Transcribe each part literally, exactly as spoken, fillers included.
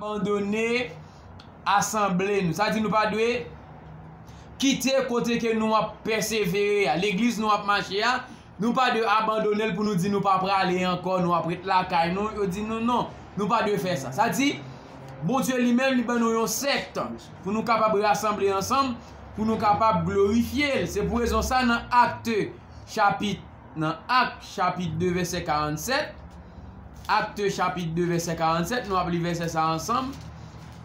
abandone asanble nou. Sa di nou pa dwe kite kote ke nou ap pèsevere a, legliz nou ap mache a, nou pa dwe abandone l pou nou di nou pa prale ankò, nou ap ret lakay nou. Yo di nou non, nou pa dwe fè sa. Sa di, Bondye li menm, li ban nou yon sèkt pou nou kapab rasanble ansanm, pou nou kapab glorifye l. Se pou rezon sa, nan Akte chapit, nan Ak chapit de vèsè karannsèt, Akte chapit de vèsè karannsèt, nou ap li vèsè sa ansanm.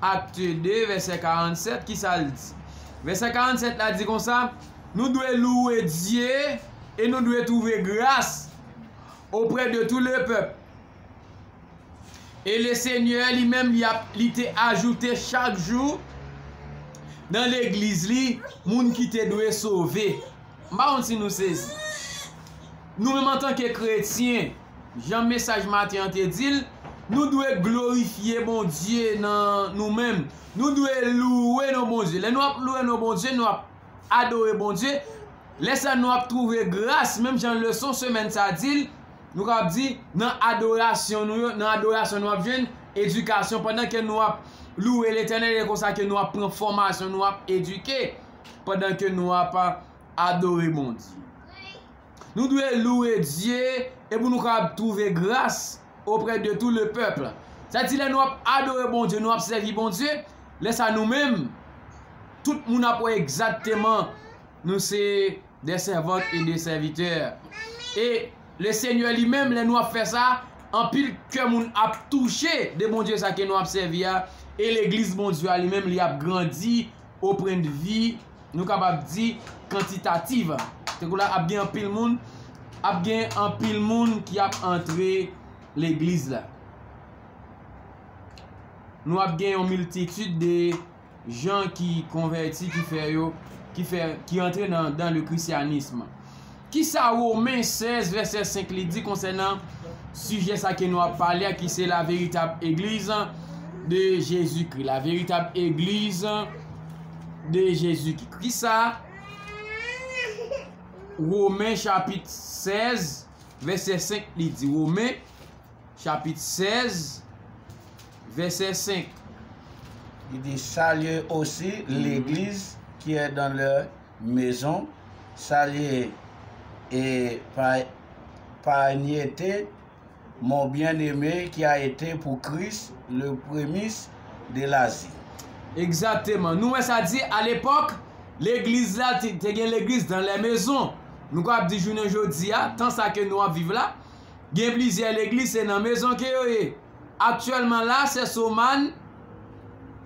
Akte de vèsè karannsèt, ki sa l di? Vèsè karannsèt la di konsa, nou dwe louwe Dye e nou dwe twouve gras oprè de tout le pèp. E Lesenyè li menm, li ap, li te ajoute chak jou nan legliz li moun ki te dwe sove. M pa konn si nou sezi. Nou menm antanke kretyen, jan mesaj maten an te di l, nou dwe glorifye Bondye nan nou menm. Nou dwe louwe non Bondye. Lè nou ap louwe non Bondye, nou ap adore Bondye. Lè sa nou ap twouve gras, menm jan leson semèn sa di l, nou kapab di, nan adorasyon nou yo, nan adorasyon nou ap jwenn edikasyon pandan ke nou ap louwe Letènèl, e konsa ke nou ap pran fòmasyon, nou ap edike pandan ke nou ap adore Bondye. Nou dwe louwe Dye e pou nou kapab twouve gras oprè de tout le pèp. Sa di lè nou ap adore Bondye, nou ap sèvi Bondye, lè sa nou menm, tout moun ap wè egzakteman nou se des servantes et des serviteurs. E Lesenyè li menm, lè nou ap fè sa, anpil kè moun ap touche de Bondye sa ke nou ap sèvi a, e legliz Bondye a li menm, li ap grandi o pwen de vi, nou kapab di, kantitativ. Tankou la, ap gen anpil moun, ap gen anpil moun ki ap antre legliz la. Nou ap gen yon miltitid de jan ki konvèti, ki fè yo, ki fè, ki antre nan, dans le christianisme. Kisa Women sèz vèsè senk li di konsènan sijè sa ke nou ap pale a, ki se la véritable église de Jésus-Christ, la véritable église de Jésus-Christ? Kisa Women chapit sèz vèsè senk li di? Women chapit sèz vèsè senk. Il dit, Saluez aussi l'église qui est dans leur maison, saluez et pa- paniete mon bien-aimé qui a été pour Christ le premier de l'Asie. Egzakteman. Nou wè sa di, alepòk, legliz la te, te gen legliz dans les maisons. Nou kapab di jounen jodi a, tan sa ke nou ap viv la, gen plizyè legliz, se nan mezon ke yo ye. Aktyèlman la, sè Somàn,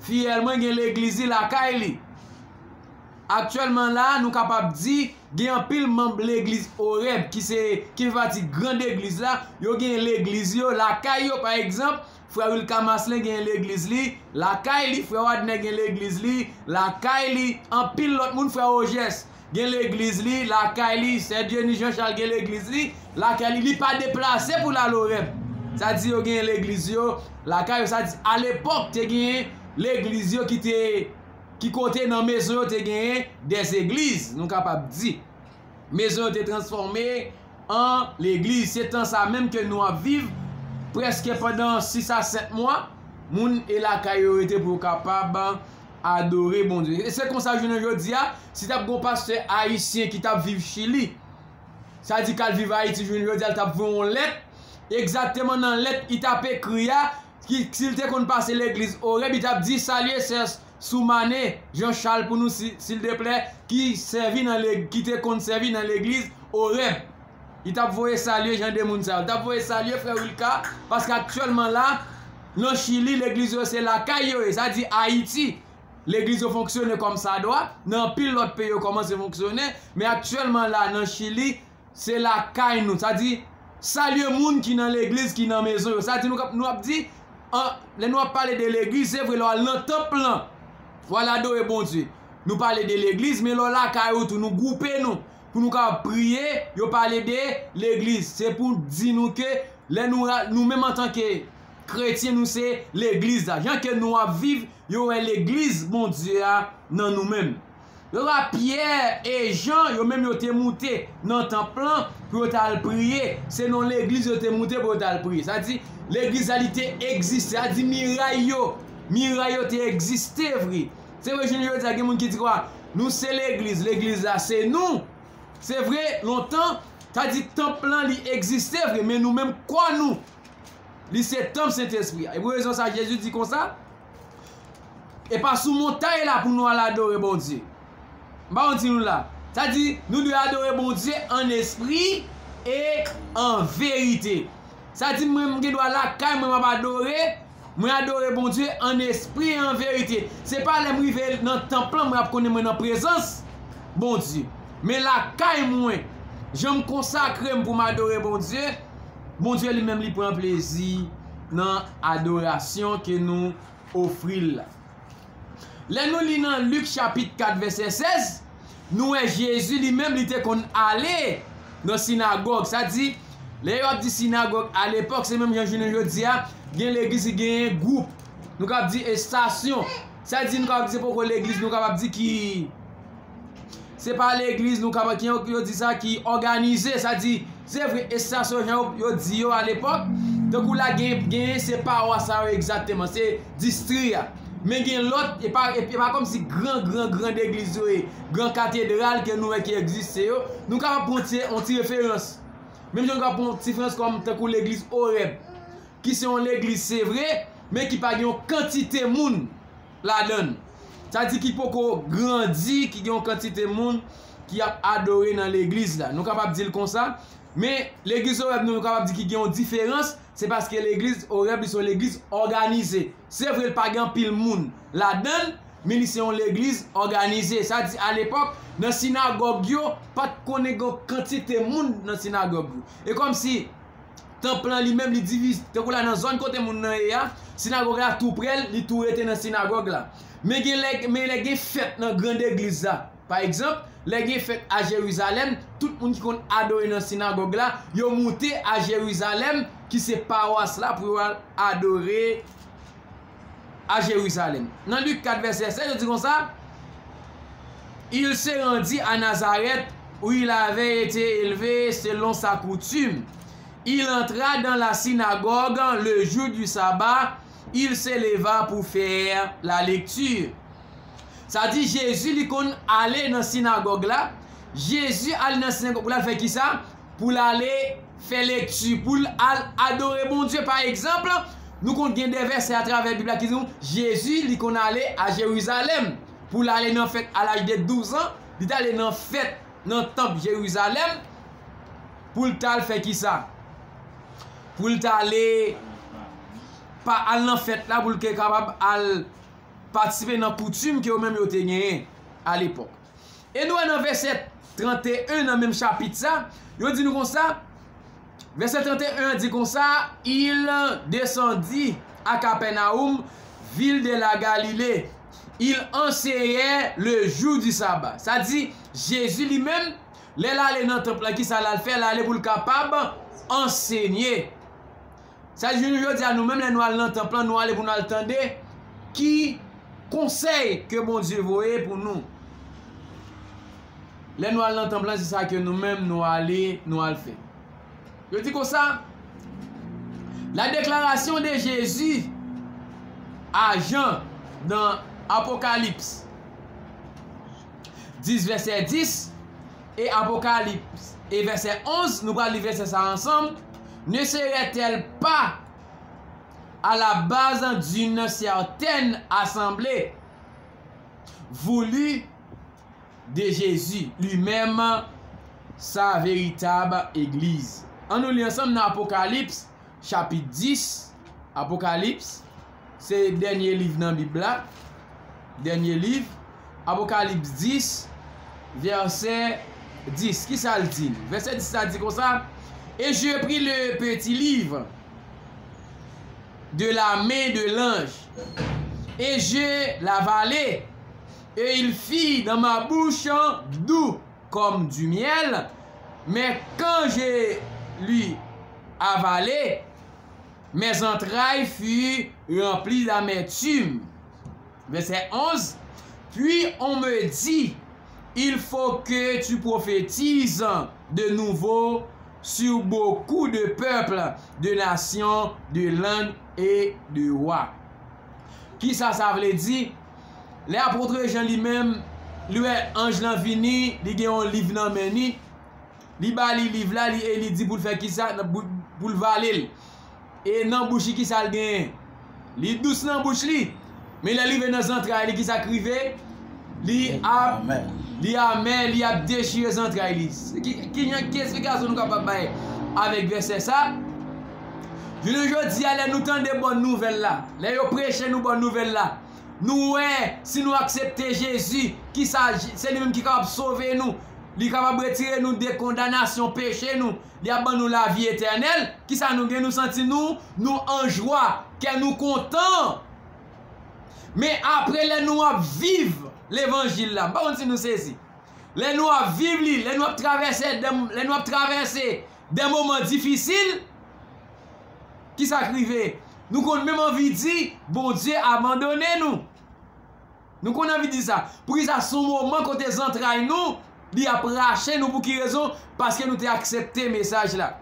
fiyèl mwen, gen legliz li lakay li. Aktyèlman la, nou kapab di, gen anpil manm legliz Oreb ki se, ki fè pati grand egliz la, yo gen legliz yo lakay yo. Pa egzanp, frè Wilka Maslin gen legliz li lakay li, frè Wadner gen legliz li lakay li, anpil lòt moun, frè Ojès gen legliz li lakay li, sè Dyeni Jan Chal gen legliz li lakay li, li pa deplase pou l al Oreb. Sa di yo gen legliz yo lakay yo. Sa di alepòk te gen legliz yo ki te, ki kote nan mezon yo te genyen des églises, nou kapab di. Mezon yo te transfòme an legliz. Se tan sa menm ke nou ap viv, prèske pandan sis a sèt mwa, moun e lakay yo rete pou yo kapab adore Bondye. E se konsa jounen jodi a, si t ap gen yon pastè ayisyen ki t ap viv Chili, sa di k al viv Ayiti jounen jodi a, l t ap voye yon lèt, egzakteman nan lèt li t ap ekri a, ki, si l te konn pase legliz Oreb, li t ap di, Salye sè Soumane Jean Charles pou nou, si, sildeplè, ki sèvi nan leg-, ki te konn sèvi nan legliz Oreb. Li t ap voye salye jan de moun sa yo. Li t ap voye salye frè Wilka, paske aktyèlman la, nan Chili, legliz yo se lakay yo ye. Sa di Ayiti, legliz yo fonksyone kòmsadwa, nan anpil lòt peyi yo kòmanse fonksyone, men aktyèlman la, nan Chili, se lakay nou. Sa di, salye moun ki nan legliz, ki nan mezon yo. Sa di, nou, nou ap di, an, lè nou ap pale de legliz, se vre, lè w al nan tanp lan, w al adore Bondye, nou pale de legliz, men lè w lakay ou tou, nou gwoupe nou pou nou ka priye, yo pale de legliz. Se pou di nou ke lè nou, nou menm antanke kretyen, nou se legliz la. Jan ke nou ap viv, yo wè legliz Bondye a nan nou menm. Yo wè Pyè e Jan, yo menm yo te moute nan tanp lan pou yo t al priye. Se nan legliz yo te moute pou yo t al priye. Sa di, legliz la li te egziste. Sa di, miray yo, Miray yo te egziste vre. Se vre, jounen jodi a, gen moun ki di kwa, nou se legliz, legliz la se nou. Se vre, lontan, sa di tanp lan li egziste vre, men nou menm kò nou, li se tanp Sentespri a. E pou rezon sa, Jezi di konsa, e pa sou montay la pou nou al adore Bondye. M pa konn di nou la. Sa di, nou dwe adore Bondye an espri e an verite. Sa di, mwen, m gen dwa lakay mwen, m ap adore, mwen adore Bondye an espri e an verite. Se pa lè m rive nan tanp lan, mwen ap konnen mwen nan prezans Bondye. Men lakay mwen, jan m konsakre m pou m adore Bondye, Bondye li menm li pran plezi nan adorasyon ke nou ofri l la. Lè nou li nan Lik chapit kat vèsè sèz, nou wè Jezi li menm li te konn ale nan sinagòg. Sa di, lè yo ap di sinagòg alepòk, se menm jan jounen jodi a, gen legliz ki genyen gwoup. Nou kapab di estasyon. Sa di nou kapab di se poko legliz, nou kapab di ki se pa legliz, nou kapab, ki yo, yo di sa, ki òganize. Sa di, se vre, estasyon jan yo, yo di yo alepòk, tankou la gen, gen se pawas sa yo egzakteman, se distri a. Men gen lòt, e pa, e pa kòmsi gran, gran, gran legliz yo ye, gran katedral ke nou wè ki egziste yo. Nou kapab pran ti, yon ti referans. Menm jan nou kapab pran yon ti referans kòm tankou legliz Oreb, ki se yon legliz, se vre, men ki pa gen yon kantite moun ladan l. Sa di ki poko grandi, ki gen yon kantite moun ki ap adore nan legliz la. Nou kapab di l konsa, men legliz Oreb nou, nou kapab di ki gen yon diferans, se paske legliz Oreb li se yon legliz òganize. Se vre, l pa gen anpil moun ladan l, men li se yon legliz òganize. Sa di alepòk, nan sinagòg yo, pa t konnen gen yon kantite moun nan sinagòg yo. E kòmsi tanp lan li menm li divize. Tankou la nan zòn kote moun nan ye a, sinagòg la tou prè l, li tou rete nan sinagòg la. Men gen lè, men lè gen fèt nan gran legliz la. Pa egzanp, lè gen fèt a Jerizalèm, tout moun ki konn adore nan sinagòg la, yo moute a Jerizalèm, ki se pawas la, pou yo al adore a Jérusalem. Nan Lik kat vèsè sèz, yo di konsa, Il se rendit à Nazareth, où il avait été élevé selon sa coutume. Il entra dans la synagogue le jour du sabbat, il s'éleva pour faire la lecture. Sa di Jezi li konn ale nan sinagòg la. Jezi ale nan sinagòg pou l al fè kisa? Pou l ale fè lekti, pou l al adore Bondye. Pa egzanp, nou konn gen de vèsè atravè Bib la ki di nou Jezi li konn ale a Jerizalèm pou l ale nan fèt a laj de douz an, li t ale nan fèt nan tanp Jerizalèm pou l t al fè kisa? Pou l t ale pa al nan fèt la, pou l te kapab al patisipe nan koutim ke yo menm yo te genyen alepòk. E nou wè nan vèsè trannteyen nan menm chapit sa, yo di nou konsa, vèsè trannteyen an di konsa, Il descendit à Capernaum, ville de la Galilée. Il enseignait le jour du sabbat. Sa di, Jezi li menm, lè l ale nan tanp lan, kisa l al fè? L ale pou l kapab ansenye. Sa di, jounen jodi a, nou menm, lè nou al nan tanp lan, nou ale pou nou al tande ki konsèy ke Bondye voye pou nou. Lè nou al nan tanp lan, se sa ke nou menm, nou ale, nou al fè. Yo di konsa, la déclaration de Jésus à Jean dans Apocalypse dix, vèsè dis, e Apokalips, e vèsè onz, nou pral li vèsè sa ansanm. Ne serait-elle pas à la base d'une certaine assemblée voulue de Jésus lui-même, sa véritable église? An nou li ansanm nan Apokalips, chapit dis, Apokalips, se dènye liv nan Bib la. Dènye liv, Apokalips dis, vèsè dis. Kisa l di? Vèsè dis la di konsa, Et je pris le petit livre de la main de l'ange, et je l'avalai, et il fut dans ma bouche doux comme du miel, mais quand je l'eus avalé, mes entrailles furent remplies d'amertume. Verset onze. Puis on me dit, Il faut que tu prophétises de nouveau sur beaucoup de peuples, de nations, de langues et de rois. Kisa sa vle di? Lè apot Jan li menm, li wè anj lan vini, li gen yon liv nan men li, li ba li liv la, li, e li di pou l fè kisa? Nan bou-, pou l vale l. E nan bouch li, kisa l genyen? Li dous nan bouch li. Men lè l rive nan zantray li, kisa k rive? Li ap, li amè, li ap dechire zantray li. Ki, ki, ki esplikasyon nou kapab bay avèk vèsè sa? Jounen jodi a, lè nou tande bòn nouvèl la, lè yo preche nou bòn nouvèl la, nou wè, si nou aksepte Jezi, kisa, se li menm ki kapab sove nou, li kapab retire nou de kondanasyon peche nou, li ap ban nou lavi etènèl. Kisa nou gen? Nou santi nou, nou an jwa, kè nou kontan. Men apre, lè nou ap viv levanjil la, m pa konn si nou sezi. Lè nou ap viv li, lè nou ap travèse, lè nou ap travèse de moman difisil, kisa k rive? Nou konn menm anvi di, Bondye abandone nou. Nou konn anvi di sa. Poukisa? Se yon moman kote zantray nou, li ap rache nou. Pou ki rezon? Paske nou te aksepte mesaj la.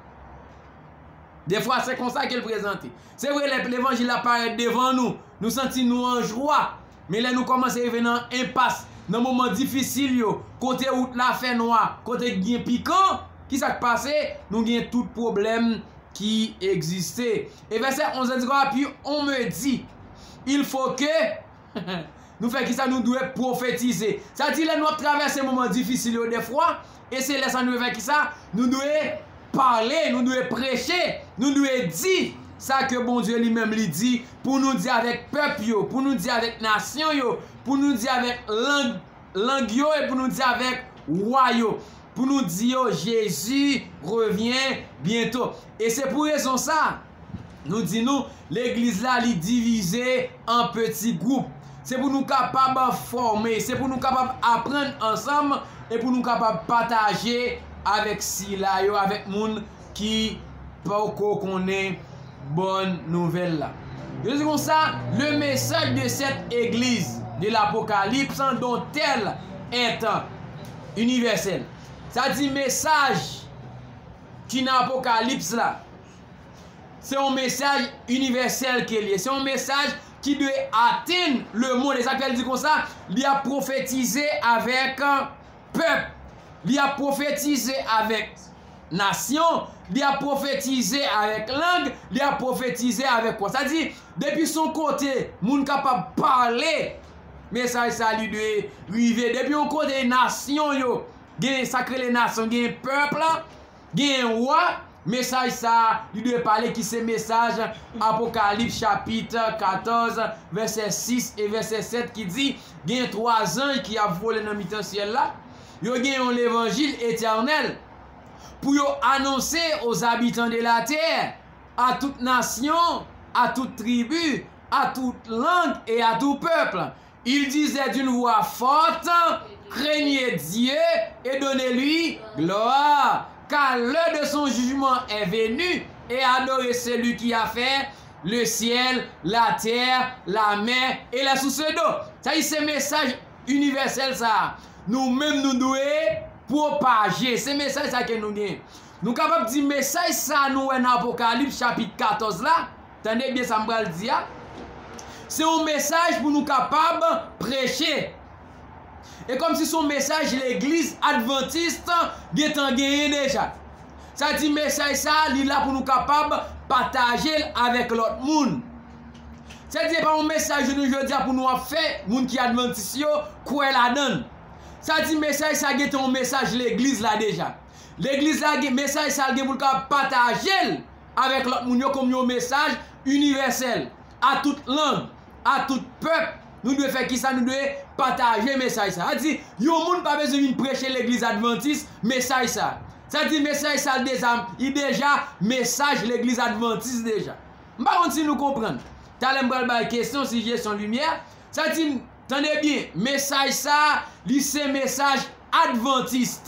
Defwa, se konsa ke l prezante. Se vre, lè levanjil la parèt devan nou, nou santi nou an jwa. Men lè nou kòmanse rive nan enpas, nan moman difisil yo, kote wout la fè nwa, kote gen pikan, kisa k pase? Nou gen tout pwoblèm ki egziste. E vèsè onz la di konsa, puis on me dit, il faut que nou fè kisa? Nou dwe pwofetize. Sa di, lè nou ap travèse moman difisil yo defwa, e se lè sa nou dwe fè kisa? Nou dwe pale, nou dwe preche, nou dwe di sa ke Bondye li menm li di, pou nou di avèk pèp yo, pou nou di avèk nasyon yo, pou nou di avèk lang, lang yo, e pou nou di avèk wa yo, pou nou di yo, Jezi revyen byento. E se pou rezon sa, nou di nou, legliz la, li divize an peti gwoup. Se pou nou kapab fòme, se pou nou kapab aprann ansanm, e pou nou kapab pataje avèk sila yo, avèk moun ki poko konnen bòn nouvèl la. Yo di konsa, le message de cette église de l'Apocalypse dont elle est universelle. Sa di mesaj ki nan Apokalips la, se yon mesaj inivèsèl ke l ye. Se yon mesaj ki dwe atenn lemonn. E sa k fè l di konsa, li ap pwofetize avèk pèp. Li ap pwofetize avèk nasyon. Li ap pwofetize avèk lang. Li ap pwofetize avèk kwa. Sa di, depi se yon kote moun kapab pale, mesaj sa li dwe rive. Depi yon kote nasyon yo, gen sa k rele nasyon, gen pèp la, gen wa, mesaj sa a, li dwe pale, ki se mesaj Apokalips chapit katòz, vèsè sis e vèsè sèt ki di, gen twa zanj ki ap vole nan mitan syèl la. Yo gen yon levanjil etènèl pou yo anonse aux habitants de la terre, à toute nation, à toute tribu, à toute langue et à tout peuple. Il disait d'une voix forte, craignez Dieu et donnez-lui gloire, car l'heure de son jugement est venue, et adorez celui qui a fait le ciel, la terre, la mer et les sources d'eau. Sa di se mesaj inivèsèl sa a, nou menm nou dwe pwopaje. Se mesaj sa ke nou gen. Nou kapab di mesaj sa a nou wè nan Apokalips chapit katòz la, tande byen sa m pral di a. Se yon mesaj pou nou kapab preche. E kòmsi se yon mesaj legliz advantis gentan genyen deja. Sa di mesaj sa a, li la pou nou kapab pataje l avèk lòt moun. Sa di se pa yon mesaj nou jodi a pou nou ap fè moun ki advantis yo kwè ladan l. Sa di mesaj sa a gentan yon mesaj legliz la deja. Legliz la gen mesaj sa a, l gen pou l kapab pataje l avèk lòt moun yo kòm yon mesaj inivèsèl, a tout lang, a tout pèp. Nou dwe fè kisa? Nou dwe pataje mesaj sa a. Sa di, yon moun pa bezwen vin preche legliz advantis mesaj sa a. Sa di mesaj sa a, l deja, li deja mesaj legliz advantis deja. M pa konn si nou konprann. Talè m pral bay kesyon, sijesyon, limyè. Sa di, tande byen, mesaj sa a, li se mesaj advantis.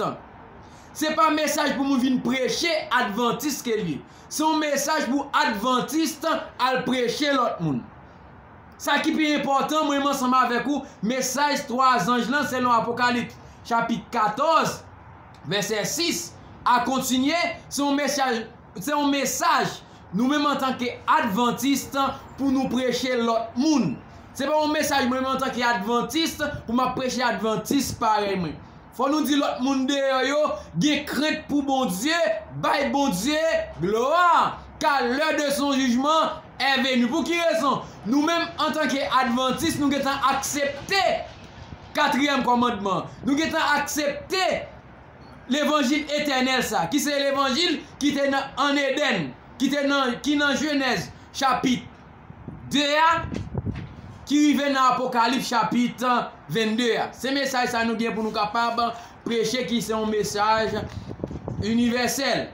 Se pa mesaj pou moun vin preche advantis ke l ye. Se yon mesaj pou advantis al preche lòt moun. Sa ki pi enpòtan, mwen menm ansanm avèk ou, mesaj twa zanj lan selon Apokalips chapit katòz, vèsè sis a kontinye, se yon mesaj, se yon mesaj nou menm antanke advantis pou nou preche lòt moun. Se pa yon mesaj mwen menm antanke advantis pou m ap preche advantis parèy mwen. Fò nou di lòt moun deyò yo gen krent pou Bondye, bay Bondye glwa, car l'heure de son jugement est venue. Pou ki rezon? Nou menm antanke advantis, nou gentan aksepte katriyèm kòmandman. Nou gentan aksepte levanjil etènèl sa, ki se levanjil ki te nan, ann Edenn, ki te nan, ki nan Jenèz chapit de a, ki rive nan Apokalips chapit vennde a. Se mesaj sa nou gen pou nou kapab preche, ki se yon mesaj inivèsèl.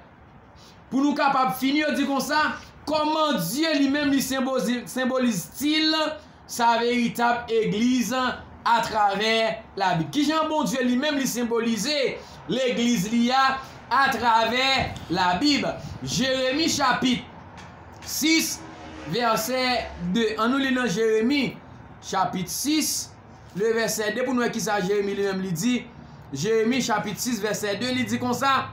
Pou nou kapab fini, yo di konsa, kòman Dye li menm li senbozi-, senbolize-t-il sa veritab egliz atravè Labib? Kijan Bondye li menm li senbolize legliz li a atravè Labib? Jeremi chapit sis, vèsè de. Ann nou li nan Jeremi chapit sis, le vèsè de, pou nou wè kisa Jeremi li menm li di. Jeremi chapit sis, vèsè de, li di konsa,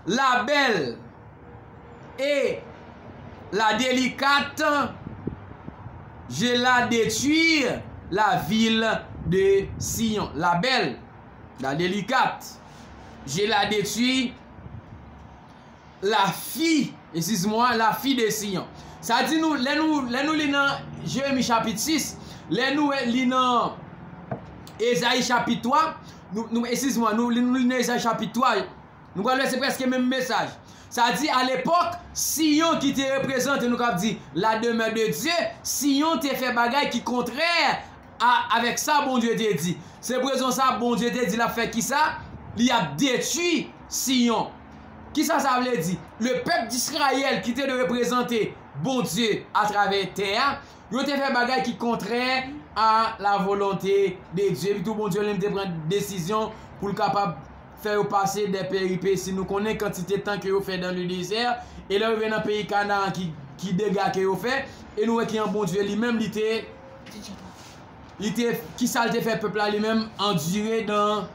La belle et la délicate, je la détruis, la ville de Sion. La belle, la délicate, je la détruis, la fille, excuse-moi, la fille de Sion. Sa di nou, lè nou, lè nou li nan Jeremi chapit sis, lè nou li nan Ezayi chapit twa, nou, nou, excuse-moi, nou, nou li nan Ezayi chapit twa, nou pral wè se prèske menm mesaj. Sa di, alepòk, Siyon ki te reprezante, nou kab di, la demeure de Dieu, Siyon te fè bagay ki kontrè a, avèk sa Bondye te di. Se rezon sa Bondye te di l ap fè kisa? Li ap detwi Siyon. Kisa sa vle di? Le pèp d'Izrayèl ki te dwe reprezante Bondye atravè tè a, yo te fè bagay ki kontrè a la volonte de Dye. Epi tou Bondye li menm te pran desizyon pou l kapab fè yo pase de peripesi. Nou konnen kantite tan ke yo fè dans le désert. E lè yo rive nan peyi Kanaan ki, ki dega ke yo fè. E nou wè ki an Bondye li menm li te, li te, kisa l te fè pèp la li menm andire nan,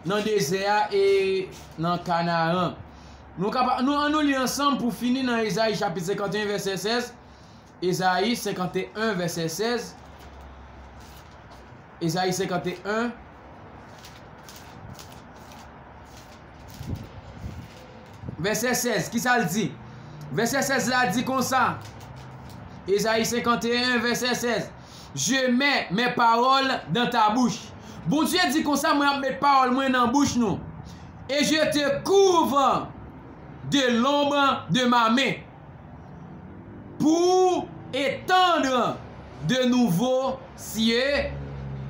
nan dezè a e nan Kanaan. Nou kapab, nou, ann nou li ansanm pou fini nan Ezayi chapit senkanteyen vèsè sèz. Ezayi senkanteyen vèsè sèz. Ezayi senkanteyen vèsè sèz, kisa l di? Vèsè sèz la di konsa, Ezayi senkanteyen vèsè sèz, Je mets mes paroles dans ta bouche. Bondye di konsa, mwen ap met pawòl mwen nan bouch nou. Et je te couvre de l'ombre de ma main. Pour étendre de nouveaux cieux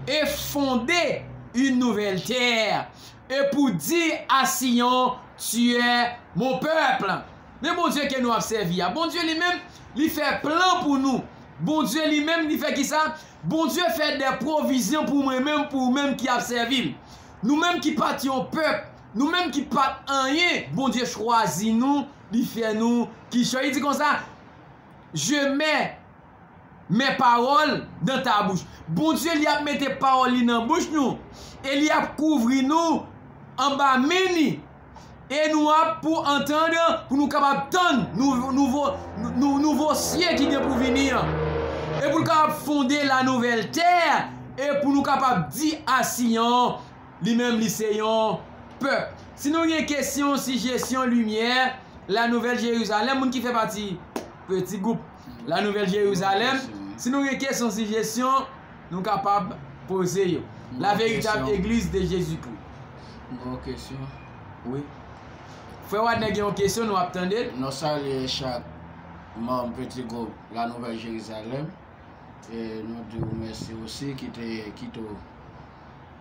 et fonder une nouvelle terre, et pour dire à Sion, Tu es mon peuple. Men Bondye ke nou ap sèvi a, Bondye li menm, li fè plan pou nou. Bondye li menm, li fè kisa? Bondye fè de pwovizyon pou mwen menm, pou ou menm ki ap sèvi l. Nou menm ki pa t yon pèp, nou menm ki pa t anyen, Bondye chwazi nou, li fè nou kichòy. Li di konsa, Je mets mes paroles dans ta bouche. Bondye, li ap mete pawòl li nan bouch nou, e li ap kouvri nou anba men li. E nou ap pou antann, pou nou kapab tann nou, nouvo, nou, nouvo sye ki gen pou vini an. E pou l kapab fonde la nouvelle terre, e pou nou kapab di a Siyon, li menm li se yon pèp. Si nou gen kesyon, sijesyon, limyè, La Nouvelle Jérusalem, moun ki fè pati peti gwoup La Nouvelle Jérusalem, si nou gen kesyon, sijesyon, nou kapab poze yo. La Véritable Église de Jésus-Christ. Mwen gen yon kesyon. Wi. Frè Wadner gen yon kesyon, nou ap tande l. Nou salye chak manm peti gwoup La Nouvelle Jérusalem. E nou di w mèsi osi ki te kite w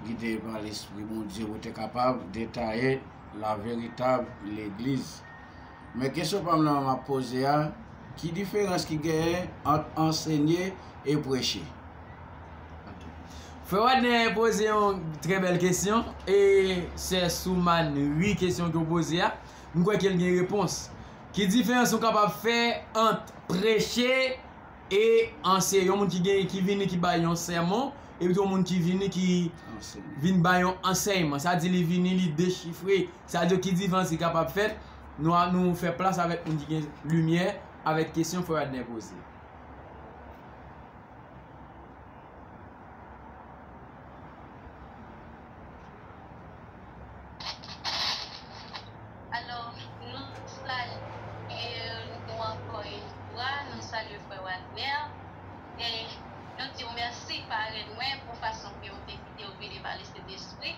gide pa Lespri Bondye pou te kapab detaye la veritab legliz. Men kesyon pa m nan m ap poze a, ki diferans ki genyen ant ansenye e preche? Frè Wadner poze yon trè bèl kesyon, e sè Soumane ri kesyon ke w poze a, m kwè ke l gen repons. Ki diferans ou kapab fè ant preche e anseye? Yon moun ki gen, ki vini, ki bay yon sèmon, epi yon moun ki vini, ki vin bay yon ansèyman. Sa di li vini, li dechifre. Sa di ki diferans ki kapab fèt? Nou, nou fè plas avèk moun ki gen limyè, avèk kesyon frè Wadner poze. Parèt mwen pou fason ke w te kite w gide pa Lesentespri,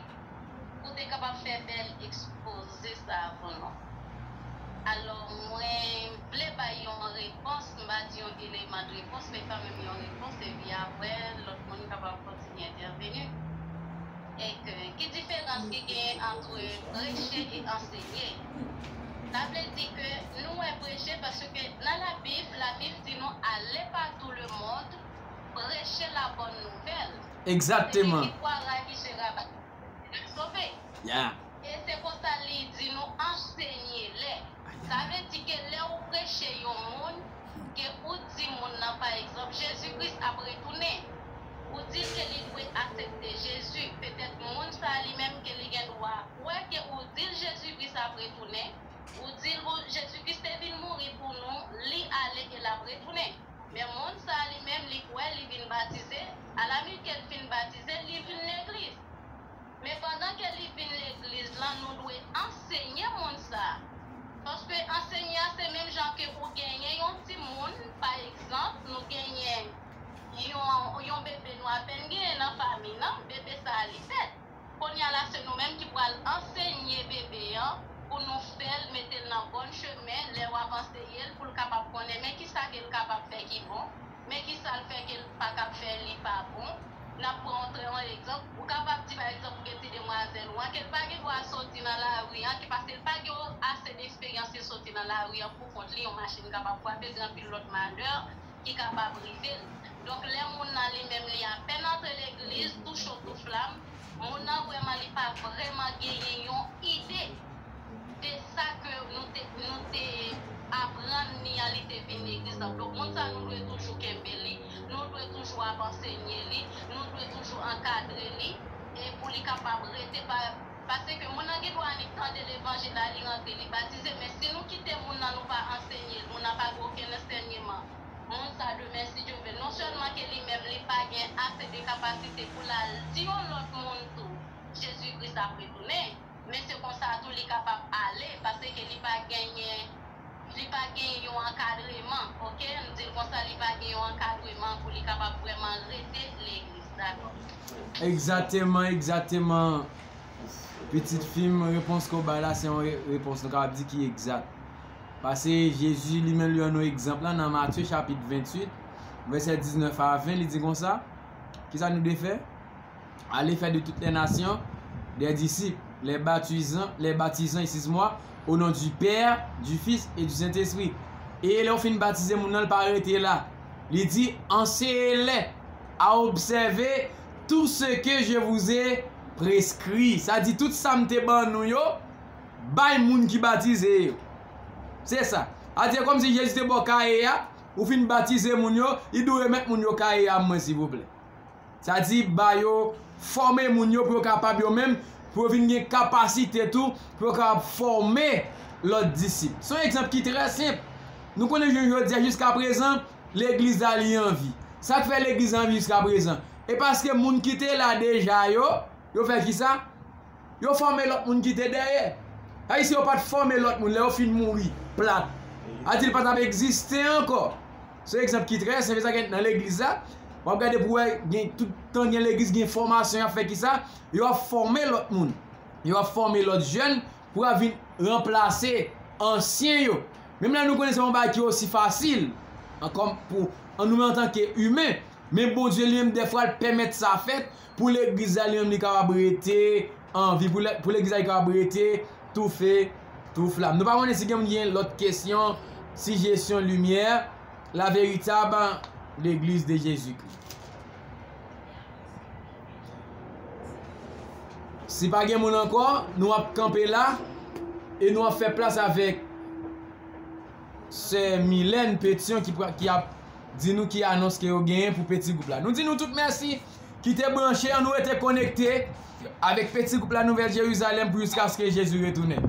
pou te kapab fè bèl ekspoze sa a pou nou. Alò, mwen vle bay yon repons, m pa di yon eleman de repons, men kanmenm yon repons, epi apre, lòt moun kapab kontinye entèveni. Ek, ki diferans ki genyen ant preche e ansenye? Sa vle di ke nou wè preche paske nan Labib, Labib di nou, allez par tout le monde, prêchez la bonne nouvelle. Egzakteman. Celui qui croira et qui sera baptisé sera sauvé. Yeah. E se konsa li di nou, ansenye lè. Sa vle di ke lè ou preche yon moun, ke ou di moun nan, pa egzanp, Jezi Kris ap retounen, ou di l ke li dwe aksepte Jezi, petèt moun sa a li menm ke li gen dwa kwè ke ou di l Jezi Kris ap retounen, ou di l, bon, Jezi Kris te vin mouri pou nou, li ale e l ap retounen. Men moun sa a li menm, li kwè, li vin batize, alamit ke l fin batize, li vin legliz. Men pandan ke li vin legliz lan, nou dwe ansenye moun sa a. Paske ansenye a se menm jan ke ou genyen yon timoun, pa egzanp, nou genyen yon, yon bebe nou apèn genyen nan fanmi nan, bebe sa a li fèt. Kounye a la, se nou menm ki pral ansenye bebe an pou nou fè l, mete l nan bòn chemen, lè w ap anseye l, pou l kapab konnen men kisa ke l kapab fè ki bon, men kisa l fè ke l pa kab fè, li pa bon. N ap pran yon trè, yon egzanp. Ou kapab di, pa egzanp, ou gen ti demwazèl ou an, ke l pa gen dwa soti nan lari an, ke paske l pa gen ase de eksperyans ke soti nan lari an pou kont li, yon machin kapab frape l, gen anpil lòt malè ki kapab rive l. Donk, lè moun nan li menm li apèn antre legliz, tou cho, tou flam, moun nan vrèman li pa vrèman genyen yon ide de sa ke nou te, nou te aprann li an, li te vin legliz lan. Donk, moun sa nou dwe toujou kenbe li, nou dwe toujou ap ansenye li, nou dwe toujou ankadre li, e pou li kapab rete pa, paske moun nan gen dwa annik tande levanjil la, li rantre, li batize, men si nou kite moun nan, nou pa ansenye l, moun nan pa gen okenn ansèyman, moun sa demen, si Dye vle, non sèlman ke li menm li pa gen ase de kapasite pou l al di yon lòt moun tou, Jezi Kris ap retounen, men se konsa tou li kapab ale, paske li pa genyen, li pa gen yon ankadreman, oke? M di l konsa, li pa gen yon ankadreman pou li kapab vrèman rete legliz, dakò? Egzakteman, egzakteman. Pitit fi m, repons ke w bay la, se yon re-, repons nou kapab di ki egzak. Paske Jezi li menm li ban nou egzanp la nan Matye chapit venntuit, vèsè diznèf a ven, li di konsa, kisa nou dwe fè? Allez faire de toutes les nations des disciples, les baptisant, les baptisant, excuse-moi, au nom du Père, du Fils et du Saint-Esprit. E lè w fin batize moun nan, l pa rete la. Li di, enseignez-les à observer tout ce que je vous ai prescrit. Sa di tout sa m te ban nou yo, bay moun ki batize yo. Se sa. A di kòmsi Jezi te ba w kaye a, ou fin batize moun yo, li dwe remèt moun yo kaye a mwen, silvouplè. Sa di ba yo, fòme moun yo pou yo kapab yo menm, pou yo vin gen kapasite tou, pou yo kapab fòme lòt disip. Se yon egzanp ki trè senp. Nou konnen jounen jodi a, jiskaprezan, legliz la li an vi. Sa k fè legliz la an vi jiskaprezan? E paske moun ki te la deja yo, yo fè kisa? Yo fòme lòt moun ki te dèyè. Sa di si yo pa t fòme lòt moun, lè yo fin mouri, plat. Sa di l pa t ap egziste ankò. Se yon egzanp ki trè senp, sa gen nan legliz la. W ap gade pou wè, gen, tout tan gen legliz, gen fòmasyon y ap fè kisa? Yo ap fòme lòt moun. Yo ap fòme lòt jèn pou y ap vin ranplase ansyen yo. Menm lè nou konnen se yon bagay ki osi fasil, ankò pou, an nou menm antanke imen, men Bondye li menm, dèfwa, l pèmèt sa fèt pou legliz la li menm li kapab rete an vi, pou le-, pou legliz la li kapab rete toufe, tou flam. Nou pa konnen si gen moun ki gen lòt kesyon, sijesyon, limyè, la véritable Église de Jésus-Christ. Si pa gen moun ankò, nou ap kanpe la e nou ap fè plas avèk sè Milène Pétion ki pra-, ki ap di nou ki anons ke yo genyen pou peti gwoup la. Nou di nou tout mèsi ki te branche, ann nou rete konekte avèk peti gwoup la Nouvèl Jerizalèm pou jiskaske Jezi retounen.